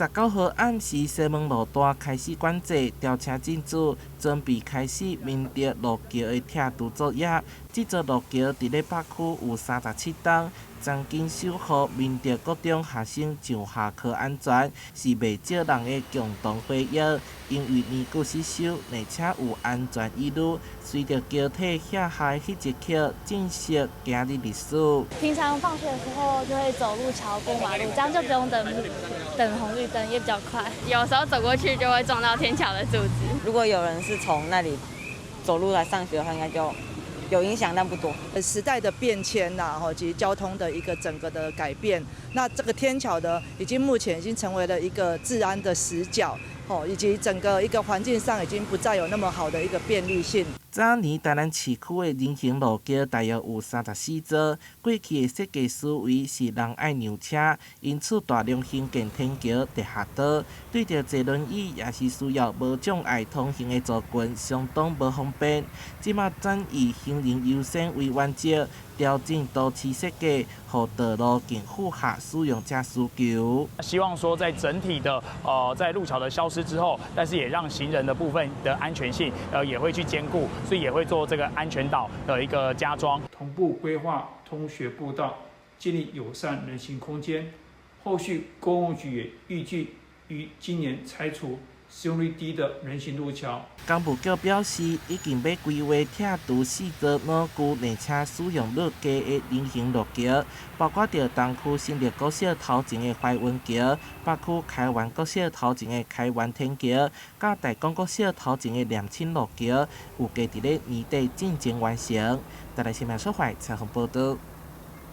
19號暗時西門路段開始管制，調車進駐，準備開始明德路橋的拆除作業。這座路橋佇咧北區有37冬，曾經守護明德國中學生上下課安全，是袂少人的共同回憶。因為年久失修，而且有安全疑慮，隨著橋體卸下的彼一刻，正式行入歷史。平常放學的時候就會走路橋過馬路，這樣就不用等等紅綠燈，也比較快。有時候走過去就會撞到天橋的柱子。如果有人是從那裡走路來上學的話，應該就有影響，但不多。時代的變遷呐，吼及交通的一個整個的改變，那這個天橋呢，已經目前已經成為了一個治安的死角，吼，以及整個一個環境上已經不再有那麼好的一個便利性。早年台南市區的人行路橋大約有34座，過去的設計思維是人愛讓車，因此大量興建天橋、地下道，對著坐輪椅也是需要無障礙通行的族群相當無方便。這馬轉以行人優先為原則，調整都市設計，予道路更符合使用者需求。希望說在整體的在路橋的消失之後，但是也讓行人的部分的安全性，也會去兼顧。所以也會做這個安全島的一個加裝，同步規劃通學步道，建立友善人行空間。後續工務局也預計於今年拆除使用率低的人行路橋。工務局表示，已經欲規劃拆除四座老舊而且使用率低的人行路橋，包括佇東區新竹國小頭前的懷雲橋、北區開源國小頭前的開源天橋，佮大港國小頭前的念親路橋，預計佇咧年底進前完成。台視新聞採訪報導。